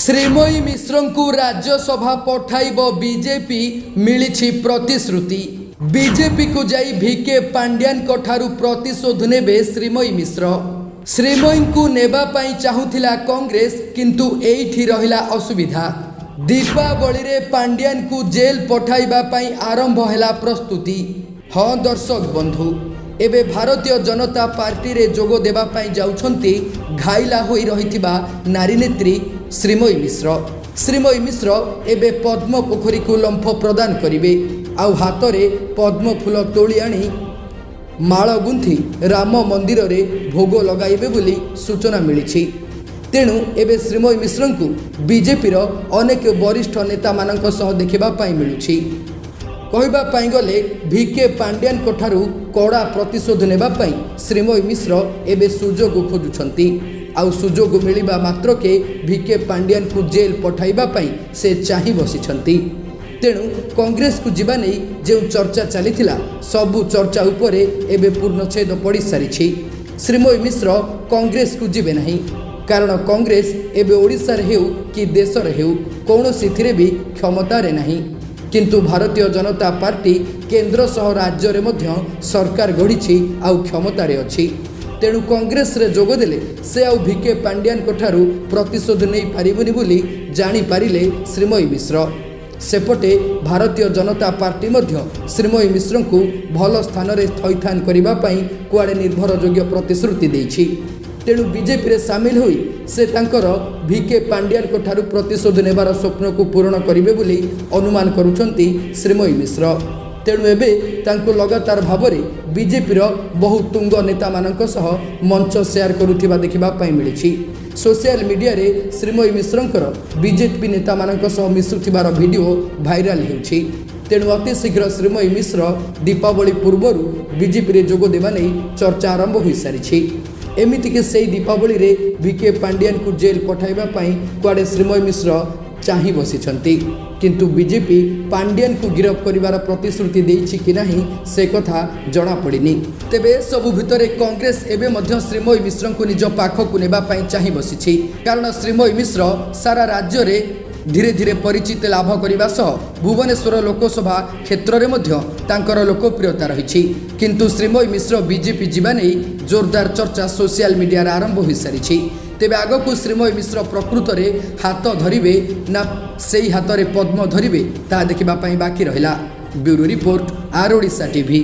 ଶ୍ରୀମୟୀ ମିଶ୍ରଙ୍କୁ ରାଜ୍ୟସଭା ପଠାଇବ ବିଜେପି, ମିଳିଛି ପ୍ରତିଶ୍ରୁତି। ବିଜେପିକୁ ଯାଇ ଭିକେ ପାଣ୍ଡିଆନଙ୍କ ଠାରୁ ପ୍ରତିଶୋଧ ନେବେ ଶ୍ରୀମୟୀ ମିଶ୍ର। ଶ୍ରୀମୟୀଙ୍କୁ ନେବା ପାଇଁ ଚାହୁଁଥିଲା କଂଗ୍ରେସ, କିନ୍ତୁ ଏଇଠି ରହିଲା ଅସୁବିଧା। ଦୀପାବଳିରେ ପାଣ୍ଡିଆନକୁ ଜେଲ୍ ପଠାଇବା ପାଇଁ ଆରମ୍ଭ ହେଲା ପ୍ରସ୍ତୁତି। ହଁ ଦର୍ଶକ ବନ୍ଧୁ, ଏବେ ଭାରତୀୟ ଜନତା ପାର୍ଟିରେ ଯୋଗ ଦେବା ପାଇଁ ଯାଉଛନ୍ତି ଘାଇଲା ହୋଇ ରହିଥିବା ନାରୀନେତ୍ରୀ ଶ୍ରୀମୟୀ ମିଶ୍ର। ଶ୍ରୀମୟୀ ମିଶ୍ର ଏବେ ପଦ୍ମ ପୋଖରୀକୁ ଲମ୍ଫ ପ୍ରଦାନ କରିବେ ଆଉ ହାତରେ ପଦ୍ମ ଫୁଲ ତୋଳି ଆଣି ମାଳ ଗୁନ୍ଥି ରାମ ମନ୍ଦିରରେ ଭୋଗ ଲଗାଇବେ ବୋଲି ସୂଚନା ମିଳିଛି। ତେଣୁ ଏବେ ଶ୍ରୀମୟୀ ମିଶ୍ରଙ୍କୁ ବିଜେପିର ଅନେକ ବରିଷ୍ଠ ନେତାମାନଙ୍କ ସହ ଦେଖିବା ପାଇଁ ମିଳୁଛି। କହିବା ପାଇଁ ଗଲେ ଭିକେ ପାଣ୍ଡିଆନଙ୍କ ଠାରୁ କଡ଼ା ପ୍ରତିଶୋଧ ନେବା ପାଇଁ ଶ୍ରୀମୟୀ ମିଶ୍ର ଏବେ ସୁଯୋଗ ଖୋଜୁଛନ୍ତି ଆଉ ସୁଯୋଗ ମିଳିବା ମାତ୍ରକେ ଭିକେ ପାଣ୍ଡିଆନକୁ ଜେଲ୍ ପଠାଇବା ପାଇଁ ସେ ଚାହିଁ ବସିଛନ୍ତି। ତେଣୁ କଂଗ୍ରେସକୁ ଯିବା ନେଇ ଯେଉଁ ଚର୍ଚ୍ଚା ଚାଲିଥିଲା, ସବୁ ଚର୍ଚ୍ଚା ଉପରେ ଏବେ ପୂର୍ଣ୍ଣଚ୍ଛେଦ ପଡ଼ିସାରିଛି। ଶ୍ରୀମୟୀ ମିଶ୍ର କଂଗ୍ରେସକୁ ଯିବେ ନାହିଁ, କାରଣ କଂଗ୍ରେସ ଏବେ ଓଡ଼ିଶାରେ ହେଉ କି ଦେଶରେ ହେଉ, କୌଣସିଥିରେ ବି କ୍ଷମତାରେ ନାହିଁ। କିନ୍ତୁ ଭାରତୀୟ ଜନତା ପାର୍ଟି କେନ୍ଦ୍ର ସହ ରାଜ୍ୟରେ ମଧ୍ୟ ସରକାର ଗଢ଼ିଛି ଆଉ କ୍ଷମତାରେ ଅଛି। ତେଣୁ କଂଗ୍ରେସରେ ଯୋଗ ଦେଲେ ସେ ଆଉ ଭିକେ ପାଣ୍ଡିଆନଙ୍କ ଠାରୁ ପ୍ରତିଶୋଧ ନେଇପାରିବନି ବୋଲି ଜାଣିପାରିଲେ ଶ୍ରୀମୟୀ ମିଶ୍ର। ସେପଟେ ଭାରତୀୟ ଜନତା ପାର୍ଟି ମଧ୍ୟ ଶ୍ରୀମୟୀ ମିଶ୍ରଙ୍କୁ ଭଲ ସ୍ଥାନରେ ଥଇଥାନ କରିବା ପାଇଁ କୁଆଡ଼େ ନିର୍ଭରଯୋଗ୍ୟ ପ୍ରତିଶ୍ରୁତି ଦେଇଛି। ତେଣୁ ବିଜେପିରେ ସାମିଲ ହୋଇ ସେ ତାଙ୍କର ଭିକେ ପାଣ୍ଡିଆନଙ୍କ ଠାରୁ ପ୍ରତିଶୋଧ ନେବାର ସ୍ୱପ୍ନକୁ ପୂରଣ କରିବେ ବୋଲି ଅନୁମାନ କରୁଛନ୍ତି ଶ୍ରୀମୟୀ ମିଶ୍ର। ତେଣୁ ଏବେ ତାଙ୍କୁ ଲଗାତାର ଭାବରେ ବିଜେପିର ବହୁ ତୁଙ୍ଗ ନେତାମାନଙ୍କ ସହ ମଞ୍ଚ ସେୟାର କରୁଥିବା ଦେଖିବା ପାଇଁ ମିଳିଛି। ସୋସିଆଲ ମିଡ଼ିଆରେ ଶ୍ରୀମୟୀ ମିଶ୍ରଙ୍କର ବିଜେପି ନେତାମାନଙ୍କ ସହ ମିଶୁଥିବାର ଭିଡ଼ିଓ ଭାଇରାଲ ହେଉଛି। ତେଣୁ ଅତି ଶୀଘ୍ର ଶ୍ରୀମୟୀ ମିଶ୍ର ଦୀପାବଳି ପୂର୍ବରୁ ବିଜେପିରେ ଯୋଗ ଦେବା ନେଇ ଚର୍ଚ୍ଚା ଆରମ୍ଭ ହୋଇସାରିଛି। ଏମିତିକି ସେଇ ଦୀପାବଳିରେ ଭିକେ ପାଣ୍ଡିଆନକୁ ଜେଲ୍ ପଠାଇବା ପାଇଁ କୁଆଡ଼େ ଶ୍ରୀମୟୀ ମିଶ୍ର ଚାହିଁ ବସିଛନ୍ତି। କିନ୍ତୁ ବିଜେପି ପାଣ୍ଡିଆନକୁ ଗିରଫ କରିବାର ପ୍ରତିଶ୍ରୁତି ଦେଇଛି କି ନାହିଁ, ସେ କଥା ଜଣାପଡ଼ିନି। ତେବେ ଏସବୁ ଭିତରେ କଂଗ୍ରେସ ଏବେ ମଧ୍ୟ ଶ୍ରୀମୟୀ ମିଶ୍ରଙ୍କୁ ନିଜ ପାଖକୁ ନେବା ପାଇଁ ଚାହିଁ ବସିଛି, କାରଣ ଶ୍ରୀମୟୀ ମିଶ୍ର ସାରା ରାଜ୍ୟରେ ଧୀରେ ଧୀରେ ପରିଚିତି ଲାଭ କରିବା ସହ ଭୁବନେଶ୍ୱର ଲୋକସଭା କ୍ଷେତ୍ରରେ ମଧ୍ୟ ତାଙ୍କର ଲୋକପ୍ରିୟତା ରହିଛି। କିନ୍ତୁ ଶ୍ରୀମୟୀ ମିଶ୍ର ବିଜେପି ଯିବା ନେଇ ଜୋରଦାର ଚର୍ଚ୍ଚା ସୋସିଆଲ ମିଡ଼ିଆରେ ଆରମ୍ଭ ହୋଇସାରିଛି। ତେବେ ଆଗକୁ ଶ୍ରୀମୟୀ ମିଶ୍ର ପ୍ରକୃତରେ ହାତ ଧରିବେ ନା ସେଇ ହାତରେ ପଦ୍ମ ଧରିବେ, ତାହା ଦେଖିବା ପାଇଁ ବାକି ରହିଲା। ବ୍ୟୁରୋ ରିପୋର୍ଟ, ଆର୍ ଓଡ଼ିଶା ଟିଭି।